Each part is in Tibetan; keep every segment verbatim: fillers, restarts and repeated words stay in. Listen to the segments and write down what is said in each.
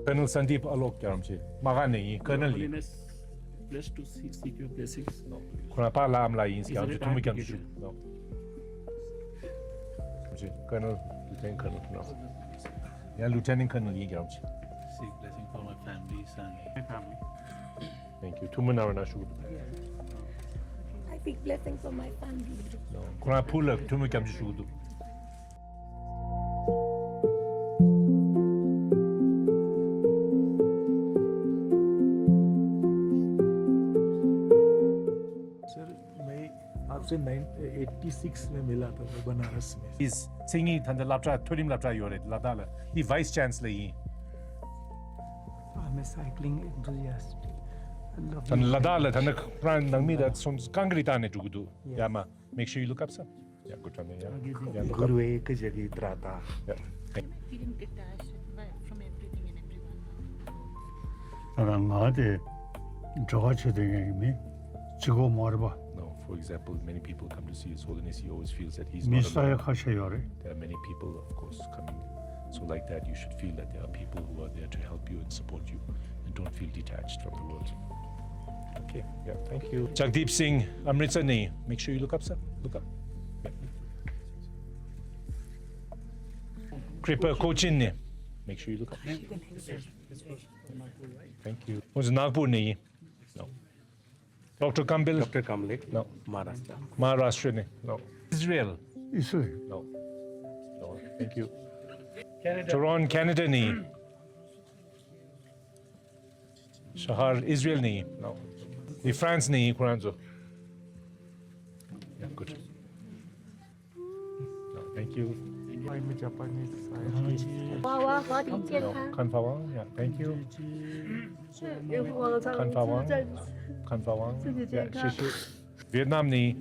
Colonel Sandeep Alok རྒྱལ་རམ་ཆེ་མ་ག་ནས་ཡིན། Colonel ཡིན། Blessed to see, seek your blessings. ཁོ་རང་པཱ་ལགས་ཨ་མ་ལགས་ཡིན། རྒྱལ་རམ་ཆེ་ཐུགས་མི་རྒྱལ་རམ་ཆེ་ཞུ། རྒྱལ་རམ་ཆེ་Colonel, Lieutenant Colonel ནོ། ཡང་Lieutenant Colonel ཡིན། རྒྱལ་རམ་ཆེ། Seek blessing for my family, son. My family. Thank you. ཐུགས་མི་གནང་རོགས་གནང་ཞུ་གི་འདུག I seek blessing for my family. ཁོ་རང་བུ་ལ་ཐུགས་མི་རྒྱལ་རམ་ཆེ་ཞུ་གི་འདུག सर, मैं आपसे nine eighty six में मिला था, बनारस में। He's singing ད་ལྟ་སློབ་གྲྭ་མཐོ་རིམ་སློབ་གྲྭ་ཡོད་རེད་ལ་དྭགས་ལ། He vice chancellor ཡིན། I'm a cycling enthusiast. I love ད་ལ་དྭགས་ལ་ད་ནི་ཁོ་རང་ནང་མི་ད་སོང་རྐང་གི་རི་དྭགས་ནས་འགྲོ་གི་འདུག Yes. Yeah, ma. Make sure you look up, sir. Yeah, good time. Yeah. Yeah. गुरु एक जगह त्राता। Yeah. Thank you. Feeling detached from everything and everyone. ང་དེ་འགྲོ་བ་ཆེ་དེ་ངས་མི་གཅིག་གོ་མ་རེད་པ། No, for example, many people come to see His Holiness, he always feels that he's མི་not ས་ཡ་alone. ཁ་ཤས་ཡོད་རེད། There are many people, of course, coming. So like that, you should feel that there are people who are there to help you and support you and don't feel detached from the world. Okay, yeah, thank you. Jagdeep Singh, Amritsar ནས། Make sure you look up, sir. Look up. Kripa Cochin ནས། Make sure you look up. Thank you. ཁོང་ཚོ་ནག་པུར་ནས་ཡིན། No. Doctor Kambil. Doctor Kamble. No. Maharashtra. Maharashtra ནས། No. Israel. Israel. No. No. Thank you. Toronto, Canada ནས། ཤ་ཧར་ཨིས་ར་ཨེལ་ནས་ཡིན། No. འདི་ཧྥ་རན་སི་ནས་ཡིན་ཁོ་རང་ཚོ། Yeah, good. No, thank you. I'm a Japanese scientist. 哇哇，华体健 No, 康。 Kan Fa Wang. Yeah, thank you. 有我 Kan Fa Wang. Kan Fa Wang. 谢谢健康。 Yeah, 谢谢。 Vietnam ནས།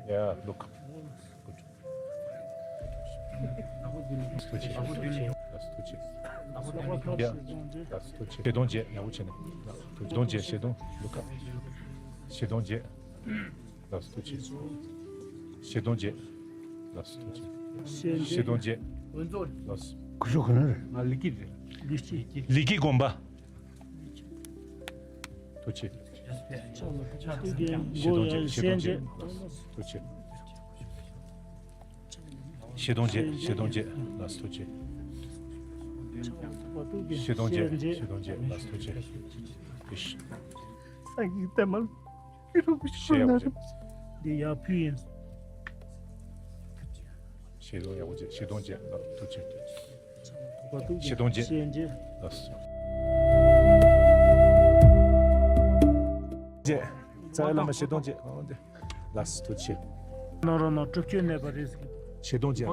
Yeah, look. Здравствуйте. Здравствуйте. Yeah. Здравствуйте. ཤེས་ལྡན་འབྱེད། ཡག་པོ་བྱས་ནས། ཤེས་ལྡན་འབྱེད། Look up. ཤེས་ལྡན་འབྱེད། Здравствуйте. ཤེས་ལྡན་འབྱེད། Здравствуйте. ཤེས་ལྡན་འབྱེད། Здравствуйте. སྐུ་ཞབས་ག་རེ་རེད། ང་ལི་ཀི་རེད། ལི་ཀི། ལི་ཀི་དགོན་པ། ཐུགས་རྗེ་ཆེ། ཤེས་ལྡན་འབྱེད། ཤེས་ལྡན་འབྱེད། Здравствуйте. ཤེས་ལྡན་འབྱེད། ཤེས་ལྡན་འབྱེད། Здравствуйте. ཤེས་ལྡན་འབྱེད། ཤེས་ལྡན་འབྱེད། Здравствуйте. ཡེ་ཤུ། ས་ཡིག་ལྟད་མོ། འདི་ཡར་ཕུལ་ཡིན། ཤེས་ལྡན་ཡག་པོ་བྱས། ཤེས་ལྡན་བྱས། ཐུགས་རྗེ་ཆེ། ཤེས་ལྡན་བྱས། ཤེས་ལྡན་བྱས། ལགས་སོ། རྩ་བའི་བླ་མ་ཤེས་ལྡན་བྱས། ཨོ་འདི། ལགས་སོ། ཐུགས་རྗེ་ཆེ། ནོར་ནོར་སྒྲུབ་བཅོས་གནས་པ་རེད། ཤེས་ལྡན་བྱས།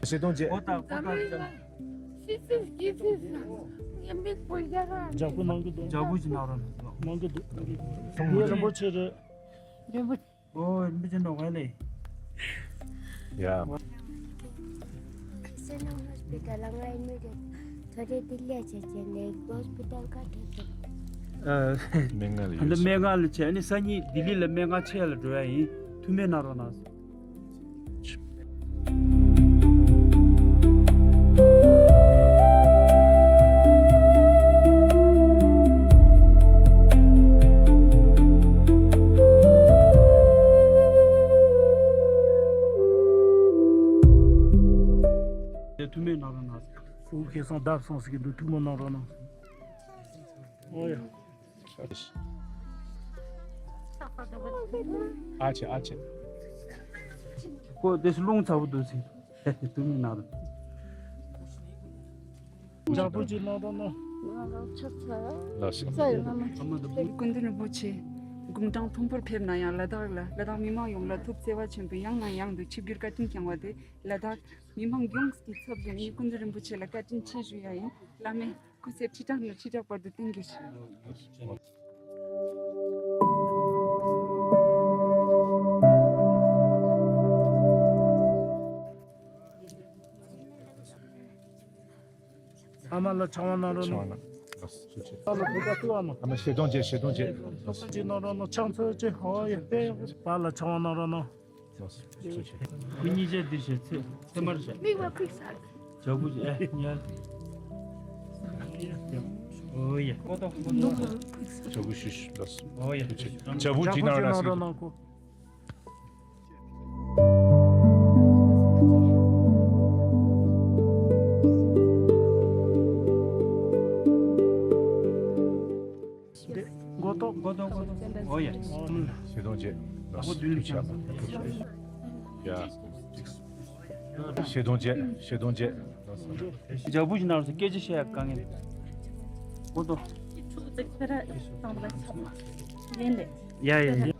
ཤེས་ལྡན་བྱས། ཞག་པོ་གནང་གི་འདུག་ཞག་པོ་ཞིག་གནང་རོགས་གནང་། གནང་གི་འདུག་གནང་གི་འདུག་ངའི་རིན་པོ་ཆེ་རེད། རིན་པོ་ཆེ། ཨོ་རིན་པོ་ཆེ་འགྲོ་ག་ལེ། ཡ། National Hospital ལ་ང་ཡིན་མི་རེད། ད་རེས་ལྡི་ལི་བྱས་བྱས་ནས་ཧོ་སི་པི་ཏལ་ག་ཐད་སོང་། ཨ། སྨན་ཁང་ལ་ད་ལྟ་ཡོད། སྨན་ཁང་ལ་བྱས་ནས་སང་ཉིན་ལྡི་ལི་ལ་སྨན་ཁང་ཆེ་ལ་འགྲོ་ཡ་ཡིན། ཐུགས་སྨོན་གནང་རོགས་གནང་། ཐུགས་སྨོན་གནང་རོགས་གནང་། ཨོ་ཁེ་སང་བརྡབ་སོང་ཟེར་གྱི་འདུག་ཐུགས་སྨོན་གནང་རོགས་གནང་། ཨོ་ཡ། ཨ་ཆེ་ཨ་ཆེ། ཁོ་དེ་སུ་རླུང་ཚ་པོ་འདུག་ཟེར། ཐུགས་སྨོན་གནང་རོགས། འཇག་པོ་ཅིག་གནང་རོགས་གནང་། ལགས་སོ། སྐུ་མདུན་རིན་པོ་ཆེ། དགུང་གྲངས་མཐོན་པོར་ཕེབས་ན་ཡང་ལ་དྭགས་ལ་ལ་དྭགས་མི་མང་ཡོངས་ལ་ཐུགས་བརྩེ་བ་ཆེན་པོས་ཡང་ནས་ཡང་དུ་ཆིབས་བསྒྱུར་བཀའ་དྲིན་བསྐྱངས་པ་དེ་ལ་དྭགས་མི་མང་ཡོངས་ཀྱི་ཚབ་བྱས་ངས་སྐུ་མདུན་རིན་པོ་ཆེ་ལ་བཀའ་དྲིན་ཆེ་ཞུ་ཡ་ཡིན། བླ་མས་སྐུ་ཚེ་ཁྲི་ཕྲག་ནས་ཁྲི་ཕྲག་བར་དུ་བརྟན་གྱིས་ཤིག། ཨ་མ་ལ་ཆང་བ་གནང་རོགས་གནང་། ཆང་བ་གནང་། ཨ་ལ་བུ་ག་ཏུ་ཨ་མ། ཨ་མ་ཞལ་གདོང་བཅས། ཞལ་གདོང་བཅས། ཆང་ཚོད་ཅིག་གནང་རོགས་གནང་། ཆང་ཚོད་ཅིག། ཨོ་ཡ་པེ་པ་ལ་ཆང་བ་གནང་རོགས་གནང་། ཁོ་གཉིས་ཆ་འདི་བྱས་ཚེ་ཚེ་མར་བྱས། མིག་དམར་ཕིག་ས། ཇ་བུ་ཨེ་ཉལ། ཨོ་ཡ། ཇ་བུ་ཞུ་ཞུ་ལོས། ཨོ་ཡ། ཇ་བུ་ཇི་ནང་ར་སི། ཁོ། མགོ་ཏོག་མགོ་ཏོག་མགོ་ཏོག་ཨོ་ཡ། ཞལ་གདོང་བཅས། ཨོ་མ་ལ། ཞལ་གདོང་བཅས། ཡ། ཞལ་གདོང་བཅས། ཞལ་གདོང་བཅས། ཇ་བུ་ཞིག་ནང་སྐད་ཆ་བཤད་ཡ་དཀའ་ངལ། མགོ་ཏོག་ཡ་ཡ་ཡ།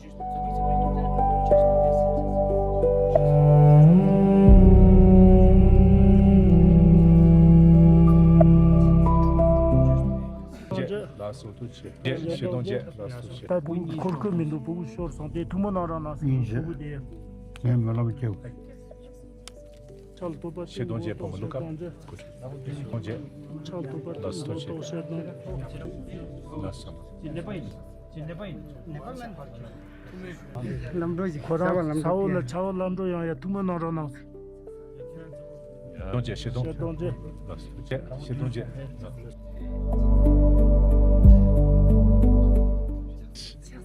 ལགས་སོ་ཐུགས་རྗེ་ཆེ། ཞལ་གདོང་བཅས། ལགས་སོ་ཐུགས་རྗེ་ཆེ། ད་འཁོར་སྐོས་མི་འདུག་བུ་གུ་ཤོར་སོང་སྟེ་ཐུགས་སྨོན་གནང་རོགས་གནང་ཟེར། ཡིན་ཞེས། བུ་གུ་དེ། ངས་སྨོན་ལམ་སྐྱེལ། ཆག་ལ་ཐུག་པ། ཞལ་གདོང་བཅས། བུ་མོ་ལུ་ཀ། ཞལ་གདོང་བཅས། ཆག་ལ་ཐུག་པ། ལགས་སོ་ཐུགས་རྗེ་ཆེ། ལགས་སོ། ལམ་འགྲོ་ཞིག་ཁོ་རང་ཚ་བོ་ལ་ཚ་བོ་ལམ་འགྲོ་ཡང་ཡ་ཐུགས་སྨོན་གནང་རོགས་གནང་། གདོང་བཅས། ཞལ་གདོང་བཅས། ཞལ་གདོང་བཅས། ལགས་སོ་ཐུགས་རྗེ་ཆེ། ཞལ་གདོང་བཅས།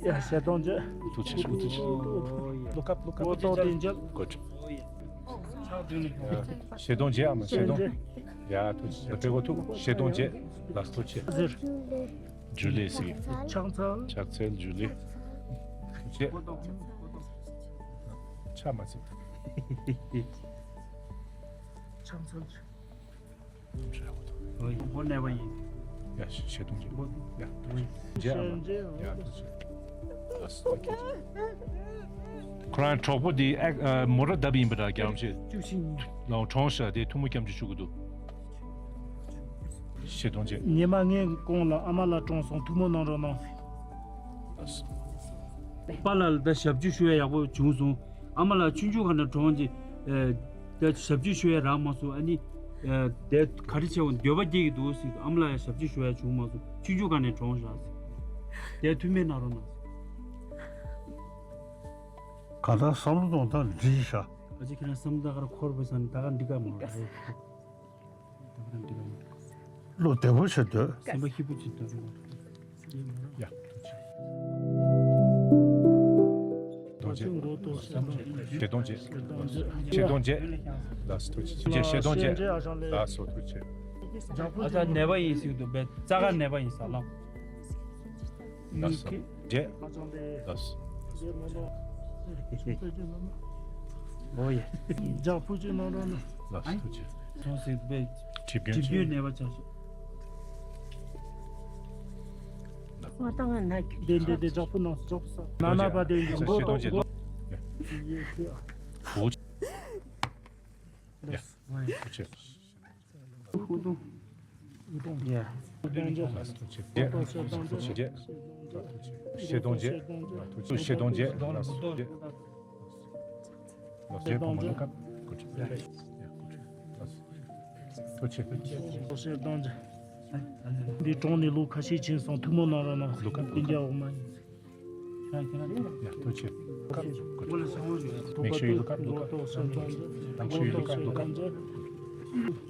ཡ་ཞལ་གདོང་བཅས། ཐུགས་རྗེ་ཆེ། ཐུགས་རྗེ་ཆེ། ལོ་ཀ་ལོ་ཀ་ལོ་ཏོག་དེ་འཇལ། གོ་ཆ། ཞལ་གདོང་བཅས། ཨ་མ་ཞལ་གདོང་། ཞལ་གདོང་བཅས། ཡ་ཐུགས་རྗེ་ཆེ། ཐུགས་རྗེ་ཆེ། ལགས་སོ་ཐུགས་རྗེ་ཆེ། ཟེར། ཇུ་ལེ་སི། ཕྱག་འཚལ། ཕྱག་འཚལ་ཇུ་ལེ། ཐུགས་རྗེ་ཆེ། ཕྱག་མ་འཚལ། ཕྱག་འཚལ། ཨོ་ཡ། མགོ་ནས་པ་ཡིན། ཡ་ཞལ་གདོང་བཅས། མགོ། ཡ། ཨོ་ཡ། ཡ་ཐུགས་རྗེ་ཆེ། ཁོ་རང་གྲོགས་པོ་དེ་ཨ་མོ་ར་བརྡབ་ཡིན་པ་འདྲ། རྒྱལ་བ་རིན་པོ་ཆེ། བཅུ་བཞི་ཉིན། ལའང་གྲོངས་ཤག་དེ་ཐུགས་སྨོན་སྐྱབས་འཇུག་ཞུ་གི་འདུག། ཞལ་གདོང་བཅས། ཉི་མ་ལྔའི་གོང་ལ་ཨ་མ་ལགས་གྲོངས་སོང་། ཐུགས་སྨོན་གནང་རོགས་གནང་། པཱ་ལགས་ལ་ད་ཞབས་ཕྱི་ཞུ་ཡ་ཡག་པོ་བྱུང་སོང་། ཨ་མ་ལགས་ཆུང་ཆུང་སྒང་ནས་གྲོངས་རྗེས། ཨ། ད་ཞབས་ཕྱི་ཞུ་ཡ་རག་མ་སོང་། ཨ་ནི། ཨ། དེ་ག་རེ་བྱས་འོང་འདོད་པ་སྐྱེ་གི་འདུག་ཟེར། ཨ་མ་ལགས་ཡ་ཞབས་ཕྱི་ཞུ་ཡ་བྱུང་མ་སོང་། ཆུང་ཆུང་སྒང་ནས་གྲོངས་བཞག་ཟེར། དེ་ཐུགས་སྨོན་གནང་རོགས་གནང་ཟེར། གང་ལྟར་བསམ་བློ་གཏོང་སྟངས་འགྲིག་ཤག། ཨ་ཅེ་ཁྱེད་རང་བསམ་བློ་ད་ག་རང་འཁོར་བ་ས་ནས་ད་ག་འགྲིག་ག་མ་རེད། བློ་བདེ་པོ་བྱེད་འདོད། སེམས་པ་སྐྱིད་པོ་བྱེད་འདོད། ཡ། གདོང་བཅས། ཞལ་གདོང་བཅས། ཞལ་གདོང་བཅས། ལགས་སོ་ཐུགས་རྗེ་ཆེ། ཞལ་གདོང་བཅས། ལགས་སོ་ཐུགས་རྗེ་ཆེ། ཨ་ཙ་ནད་པ་ཡིན་ཟེར་འདུག་པས། རྩ་ཁ་ནད་པ་ཡིན་ཟེར་ལགས། ལགས་སོ། རྗེས། ལགས་སོ། ཨོ་ཡ། ལྗགས་ཕུལ་ཅིག་གནང་རོགས་གནང་། ལགས་སོ་ཐུགས་རྗེ་ཆེ། ཐོང་སྲིད་པའི་གྲིབ་སྐྱོན་ཆེ། གྲིབ་སྐྱོན་ནད་པ་ཆགས་ཤིང་། ང་ཏང་ང་ན་གི། འདི་འདི་འདི་ལྗགས་ཕུལ་གནང་། ལྗགས་ཕུལ་ས། ན་ན་པ་དེ་ཡིན། མགོ་ཏོག་མགོ་ཏོག་ཡ། ཧུ་ཏུ། ཡ། ཐུགས་རྗེ་ཆེ། ལགས་སོ་ཐུགས་རྗེ་ཆེ། ལགས་སོ་ཐུགས་རྗེ་ཆེ། ཞལ་གདོང་བཅས། ཐུགས་རྗེ་ཆེ། ཞལ་གདོང་བཅས། ལགས་སོ་ཐུགས་རྗེ་ཆེ། ལགས་སོ་བུ་མོ་ལུ་ཀ། གུཌ། ཡ། ལགས་སོ་ཐུགས་རྗེ་ཆེ། ཞལ་གདོང་བཅས། འདི་གྲོངས་ནས་ལོ་ཁ་ཤས་ཕྱིན་སོང་། ཐུགས་སྨོན་གནང་རོགས་གནང་། ལུ་ཀ། སྤུན་ཀྱག་འོག་མ་ཡིན། ཡ། ཐུགས་རྗེ་ཆེ། ལུ་ཀ། གུཌ། མིག་ཆུ་ཡིས་ལུ་ཀ། ལུ་ཀ། མིག་ཆུ་ཡིས་ལུ་ཀ། ལུ་ཀ།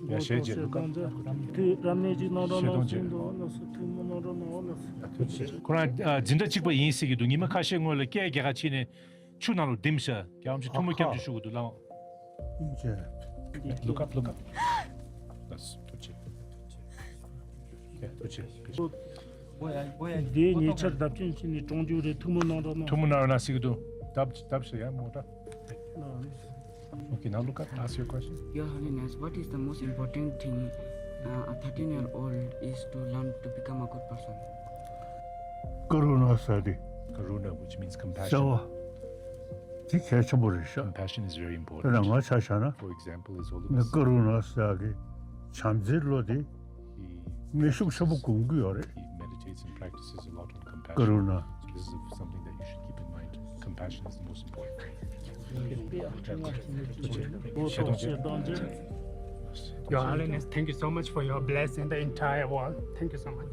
ཡ། ཞལ་བརྒྱད་ལུ་ཀ། ཐུགས་རབ་གནས་ཅིག་གནང་རོགས་གནང་། ཞལ་གདོང་བཅས། ཐུགས་སྨོན་གནང་རོགས་གནང་། ཡ། ཐུགས་རྗེ་ཆེ། ཁོ་རང་ཨ་འཛིན་གྲྭ་གཅིག་པ་ཡིན་ཟེར་གྱི་འདུག། ཉི་མ་ཁ་ཤས་སྔོན་ལ་སྐད་རྒྱག་ག་ཕྱིན་ནས་ཆུ་ནང་ལ་ལྡེམ་ཤག། རྒྱལ་བ་རིན་པོ་ཆེ་ཐུགས་སྨོན་སྐྱབས་འཇུག་ཞུ་དགོས་འདུག་ལགས། ལུ་ཀ། ལུ་ཀ། འདིའི་ཉེ་ཆར་བརྡབ་སྐྱོན་བྱས་ནས་གྲོངས་རྒྱུ་རེད། ཐུགས་སྨོན་གནང་རོགས་གནང་། ཐུགས་སྨོན་གནང་རོགས་གནང་ཟེར་གྱི་འདུག་བརྡབ་བརྡབ་ཤ་ཡ་མོ་ཏྲ། Okay, now look up, ask your question. Your Holiness, what is the most important thing uh, a thirteen year old is to learn to become a good person? Karuna sati. Karuna, which means compassion. Sawa. Ti khe chambo re sha. Compassion is very important. Tena nga cha sha na. For example, is all of us. Karuna sati. Chamzir lo di. He, he meditates and practices a lot on compassion. So this is something that you should keep in mind. Compassion is the most important thing. Your Holiness, thank you so much for your blessing the entire world. Thank you so much.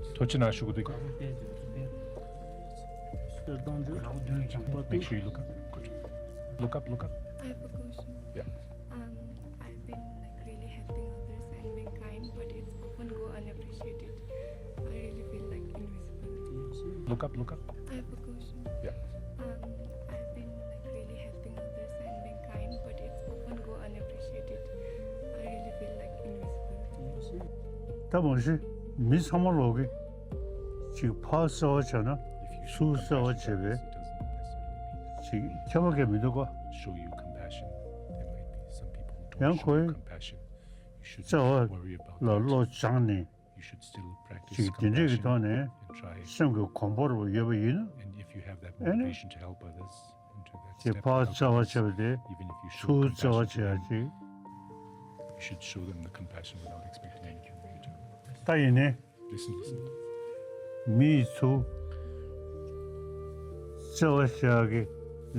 Make sure you look up. Good. Look up, look up. I have a question. Yeah. Um, I've been like really helping others and being kind, but it's often go unappreciated. I really feel like invisible. Look up, look up. I have a question. Yeah. Um, I've been like really helping others and being kind, but it's often go unappreciated. I really feel like invisible. ད་མ་གཞི་མི་ཚང་མ་ལོག་གི་ཅིག་ཕར་གསལ་བ་བྱས་ན་ཚུར་གསལ་བ་བྱས་པས་ཅིག་ཁྱད་པར་གང་མི་འདུག་གོ། Show you compassion. There might be some people who don't show you compassion. You should not worry about that. ཡང་ཁོས་བརྩེ་བ་ལ་བློ་སྦྱངས་ནས། You should still practice compassion and try. ཅིག་དེ་འདྲས་ཀྱི་ཐོག་ནས་སེམས་ཀྱི་གོམས་པ་རུ་ཡོད་པ་ཡིན་ན། And if you have that motivation to help others, into that step of compassion, even if you show compassion, you should still practice. ཅིག་ཕར་བརྩེ་བ་བྱས་པ་དེ་ཚུར་བརྩེ་བ་བྱས་པ་ཅིག་ད་ཡིན་ནའི་མིས་ཚུར་བརྩེ་བ་བྱེད་ཡག་གི་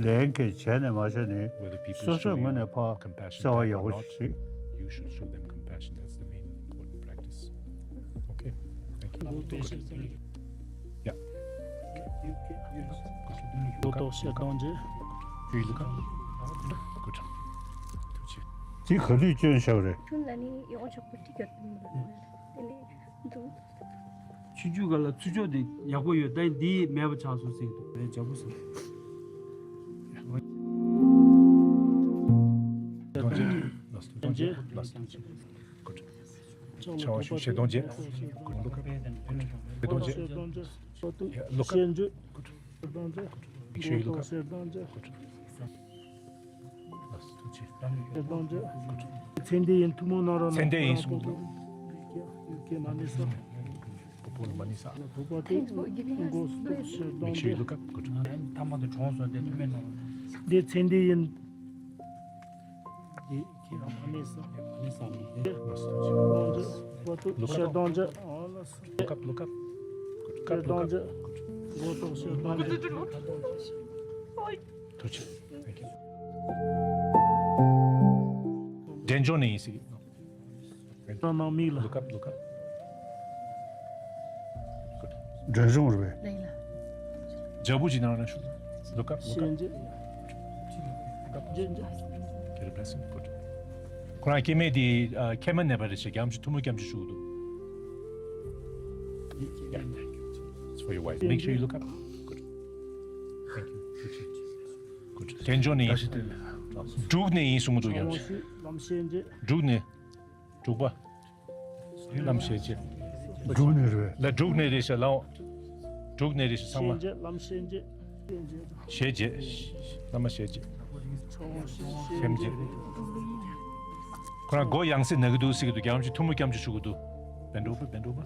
ལན་གྱི་བྱས་ནས་མ་བྱས་ནས་སོ་སོའི་ངོས་ནས་ཕར་བརྩེ་བ་ཡག་པོ་ཞིག་བྱེད། Okay. Thank you. Yeah. Look up, look up. Do you look up? Good. དེ་ག་དུས་སྐྱོན་བཞག་རེད། ཆུ་ན་ནི་ཡོང་ཆོག་པོ་ཏི་ག་དུས་མ་རེད། དེ་ནི་འདུག་ཆུ་རྒྱུས་ག་ལ་ཚུར་ཕྱོགས་དེ་ཡག་པོ་ཡོད། ད་འདི་མེད་པ་ཆགས་སོང་ཟེར་གྱི་འདུག་ལས་བྱ་བོ་ཟེར། གདོང་རྗེ། ལགས་སོ། གདོང་རྗེ། ལགས་སོ། གདོང་རྗེ། Good. ཕྱག་དབང་ཞུ། ཞལ་གདོང་རྗེ། Good. Look up. Good. ཞལ་གདོང་རྗེ། Yeah, look up. Good. Make sure you look up. Good. ལགས་སོ། ཐུགས་རྗེ་ཆེ། ཚེ་འདི་ཡིན། ཐུགས་སྨོན་གནང་རོགས་གནང་། ཚེ་འདི་ཡིན་གསུངས་འདུག་ཡུལ་སྐད་མ་ཎི་ས། ཕུ་བོ་ལ་མ་ཎི་ས། ཕུ་བོ་དེ་མགོ་སྟོད་ཞལ་གདོང་། Make sure you look up. Good. ཐ་མ་དུ་གྲོངས་སོང་སྟེ་ཐུགས་སྨོན་གནང་། འདི་ཚེ་འདི་ཡིན། འདི་སྐད་མ་ཎི་ས། མ་ཎི་ས་ནི། ཕུ་བོ་དེ་མགོ་སྟོད་ཞལ་གདོང་། Look up, look up. Good. Look up, look up. Good. ཐུགས་རྗེ་ཆེ། Thank you. འབྲས་ལྗོངས་ནས་ཡིན་ཟེར་གྱི། ནང་མིག་ལ། Look up, look up. Good. འབྲས་ལྗོངས་རེད་པས། ལགས་ལགས། ལྗགས་ཕུ་ཅིག་ནང་ན་ཤོག Look up, look up. ཞལ་འབྱེད། Look up. ཞལ་འབྱེད། Get a blessing. Good. ཁོ་རང་སྐྱེ་དམན་དེ་ཨ་མཁལ་མ་ན་པ་རེད་ཤག་རྒྱ་མཚོ་ཐུ་མོ་སྐྱབས་འཇུག་ཞུ་གི་འདུག Yeah, thank you. It's for your wife. Make sure you look up. Good. Thank you. Good. དལ་འབྱོར་ནས་ཡིན། འབྲུག་ནས་ཡིན་གསུང་གི་འདུག་ཡང་། ལམ་ཞལ་འབྱེད། འབྲུག་ནས། འབྲུག་པ། ལམ་ཞལ་འབྱེད། འབྲུག་ནས་རེད། ལ་འབྲུག་ནས་རེད་ཤག་ལའོ། འབྲུག་ནས་རེད་ཤག་ཚང་མ། ཞལ་འབྱེད། ལམ་ཞལ་འབྱེད། ཞལ་འབྱེད། བླ་མ་ཞལ་འབྱེད། སེམས་བསྐྱེད། ཁོ་རང་མགོ་ཡང་སེ་ན་གི་འདུག་ཟེར་གི་འདུག་རྒྱ་མཚོ་ཐུ་མོ་སྐྱབས་འཇུག་ཞུ་གི་འདུག་བན་འགྲོ་པ། བན་འགྲོ་པ།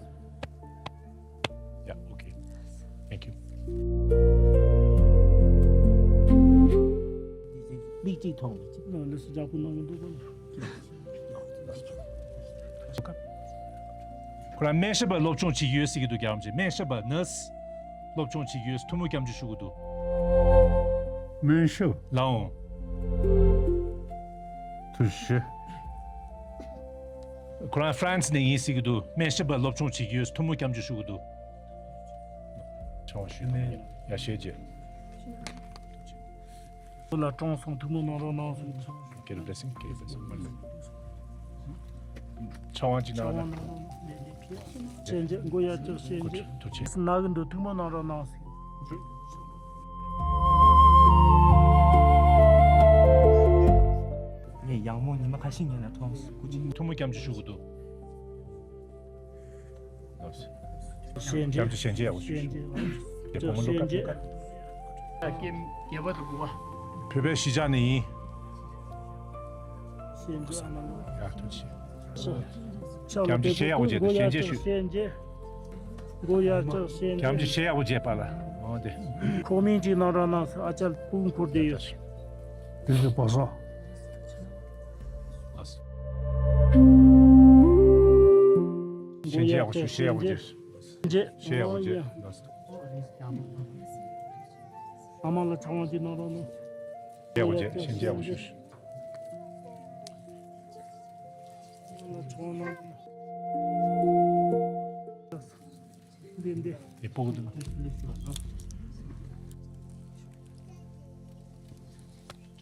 Yeah, okay. Thank you. མིག་གཅིག་མཐོང་མི་གཅིག་ནང་ལ་སུ་ཇག་པོ་ནང་མི་འདུག་ག་ཁོ་རང་སྨན་ཞབས་པ་སློབ་སྦྱོང་བྱེད་ཀྱི་ཡོད་ཟེར་གྱི་འདུག་རྒྱ་མཚོ། སྨན་ཞབས་པ་ནར་སི་སློབ་སྦྱོང་བྱེད་ཀྱི་ཡོད། ཐུ་མོ་སྐྱབས་འཇུག་ཞུ་གི་འདུག་སྨན་ཞབས། ལའོ། ཐུགས་རྗེ་ཆེ། ཁོ་རང་ཧྥ་རན་སི་ནས་ཡིན་ཟེར་གྱི་འདུག་སྨན་ཞབས་པ་སློབ་སྦྱོང་བྱེད་ཀྱི་ཡོད། ཐུ་མོ་སྐྱབས་འཇུག་ཞུ་གི་འདུག་ཕྱག་དབང་ཞུས་དང་། ཡ་ཞེས་བྱས། བུ་ལ་གྲོངས་སོང་། ཐུགས་སྨོན་གནང་རོགས་གནང་གསུངས། Get a blessing, get a blessing. ཕྱག་དབང་ཅིག་གནང་ན། ཞལ་འབྱེད། མགོ་ཡར་བཀྱག་ཞལ་འབྱེད། ཐུགས་རྗེ་ཆེ། ན་གི་འདུག་ཐུགས་སྨོན་གནང་རོགས་གནང་ཟེར། ངས་ཡང་མོ་ཉི་མ་ཁ་ཤས་ཉལ་ན་མཐོང་སྐུ་མཁྱེན། ཐུ་མོ་སྐྱབས་འཇུག་ཞུ་གི་འདུག་ལགས་སོ། ཞལ་མཇལ། སྐྱབས་རྗེ་ཞལ་མཇལ་ཡག་པོ་ཞུ་ཞུ། ཞལ་མཇལ། དེ་བུ་མོ་ལོ་ཀ་ཀེ་ཀ་ཀེམ་རྒྱལ་བ་དུ་གུ་བ། བོད་པའི་གཞིས་ཆགས་ནས་ཡིན། ཞལ་མཇལ་ཨ་མ་ལོ། ཡག་ཐུགས་རྗེ་ཆེ། སྐྱབས་རྗེ་ཞལ་ཡག་པོ་མཇལ་དང་ཞལ་མཇལ་ཞུ། མགོ་ཡར་བཀྱག་ཞལ་མཇལ། མགོ་ཡར་བཀྱག་ཞལ་མཇལ། སྐྱབས་རྗེ་ཞལ་ཡག་པོ་མཇལ་པ་ལ། འོ་དེ། ཁོག་སྨན་ཅིག་གནང་རོགས་གནང་ཟེར། ཨ་ཅག་སྤུ་གུ་འཁོར་བསྡད་ཡོད་ཟེར། དེ་ཚོ་བག་སོ། ཞལ་མཇལ་ཡག་པོ་ཞུ། ཞལ་ཡག་པོ་མཇལ། མཇལ། ཞལ་ཡག་པོ་མཇལ། ཨ་མ་ལ་ཆང་བ་ཅིག་གནང་རོགས་གནང་། ཞལ་ཡག་པོ་མཇལ། ཞལ་མཇལ་ཡག་པོ་ཞུ། ཨ་མ་ལ་ཆང་བ་གནང་། འདི་འདི། དེ་སྤུ་གུ་འདུག་ཡང་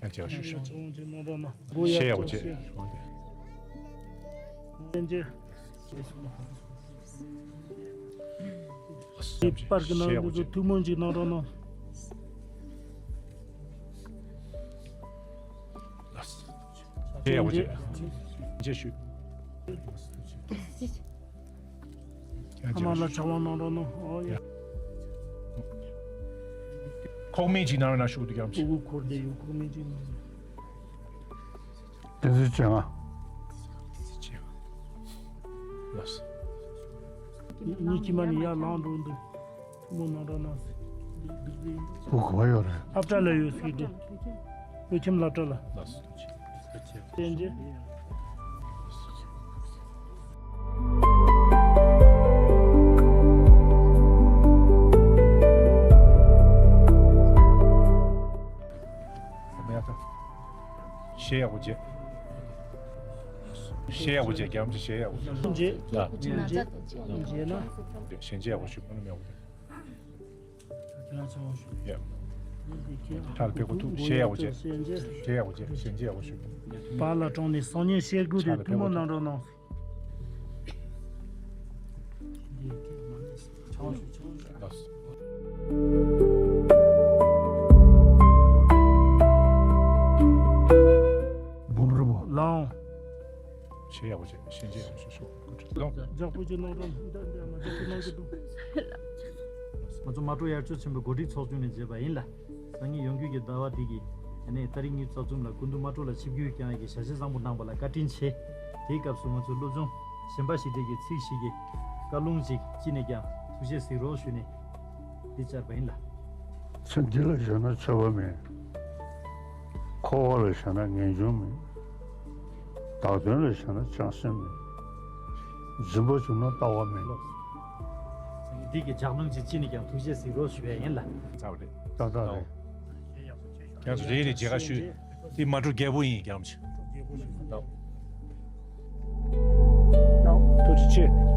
བྱས་པ་ཞུ་ཞུ། ཞལ་ཡག་པོ་བྱས། དེ་པར་གྱི་ནང་དུ་ཐུགས་སྨོན་ཅིག་གནང་རོགས་གནང་། ཞལ་ཡག་པོ་བྱས། ཞལ་ཞུ། ཨ་མ་ལ་ཆང་བ་གནང་རོགས་གནང་། ཨོ་ཡ། ཁོག་སྨན་ཅིག་གནང་རོགས་གནང་ཞུ་འདུག་ཀྱང་། སྤུ་གུ་འཁོར་བསྡད་ཡོད། ཁོག་སྨན་ཅིག་གནང་། བསྟན་འཛིན་ལྕེ་ལྔ། ལགས་སོ། གཉིས་ཀྱི་མ་ནི་ཡར་ལངས་འགྲོ་འདུག་ཐུགས་སྨོན་གནང་རོགས་གནང་། བུ་ག་པར་ཡོད་རེད། སློབ་གྲྭ་ལ་ཡོད་ཟེར་གྱི་འདུག་བློ་ཁྱིམ་སློབ་གྲྭ་ལ། ལགས་སོ། བསྟན་རྒྱས། ཞལ་ཡག་པོ་མཇལ། ཞལ་ཡག་པོ་མཇལ། རྒྱ་མོ་ཆེ་ཞལ་ཡག་པོ་མཇལ། མཇལ། མཇལ་ན། ཞལ་མཇལ་ཡག་པོ་ཞུ། ཁོང་ལ་མེད་པ། ཡ། ཁྲ་ལ་ཕེབས་གོ་ཐུག་ཞལ་ཡག་པོ་མཇལ། ཞལ་ཡག་པོ་མཇལ། ཞལ་མཇལ་ཡག་པོ་ཞུ། བར་ལ་དྲངས་ནས་སང་ཉིན་ཞལ་བགོས་ཏེ་ཐུགས་སྨོན་གནང་རོགས་གནང་། འབུམ་རི་བོ། ལའོ། ཞལ་ཡག་པོ་བྱས། ཞལ་མཇལ་ཡག་པོ་ཞུ་ཞུ། ལོང་། ལྗགས་པོ་ཅིག་གནང་རོགས། འདི་འདི་མ་ལྗགས་པོ་གནང་གི་འདུག་ང་ཚོ་མལ་གྲོ་དབྱར་ཆོས་ཆེན་པོའི་གོ་སྒྲིག་ཚོགས་ཆུང་ནས་མཇལ་བ་ཡིན་ལ། སང་ཉིན་ཡོང་རྒྱུ་གི་ཟླ་བ་འདི་གི་ཨ་ནི་ཏ་རིག་གཉིས་རྩ་གསུམ་ལ་སྐུ་མདུན་མལ་གྲོ་ལ་ཆིབས་བསྒྱུར་བསྐྱངས་ཡག་གི་ཞལ་བཞེས་བཟང་པོ་གནང་བ་ལ་བཀའ་དྲིན་ཆེ། དེའི་སྐབས་སུ་ང་ཚོའི་སློབ་སྦྱོང་གཞན་པ་ཞིག་གྲས་ཀྱི་ཚིག་ཞིག་གི་བཀའ་ལུང་ཅིག་ཅི་ནས་ཀྱང་ཐུགས་རྗེས་གཟིགས་རོགས་ཞུས་ནས་འདི་བཅར་བ་ཡིན་ལ། ཚེ་འདི་ལ་བཞེས་ན་ཆོས་པ་མེད། འཁོར་བ་ལ་བཞེས་ན་ངེས་འབྱུང་མེད། བདག་དོན་ལ་བཞེས་ན་བྱང་སེམས་མེད། འཛིན་པ་བྱུང་ན་ལྟ་བ་མེད། འདི་གི་ལྗགས་ལུང་ཅིག་ཅི་ནས་ཀྱང་ཐུགས་རྗེས་གཟིགས་རོགས་ཞུ་ཡ་ཡིན་ལ། རྩ་བ་རེད། ཏག་ཏག་རེད། ཁྱེད་ཚོ་རེ་རེ་མཇལ་ཁ་ཞུས། དེ་མལ་གྲོ་རྒྱལ་པོ་ཡིན། རྒྱལ་པོ་ཞིག་ལྟ། ཐུགས་རྗེ་ཆེ།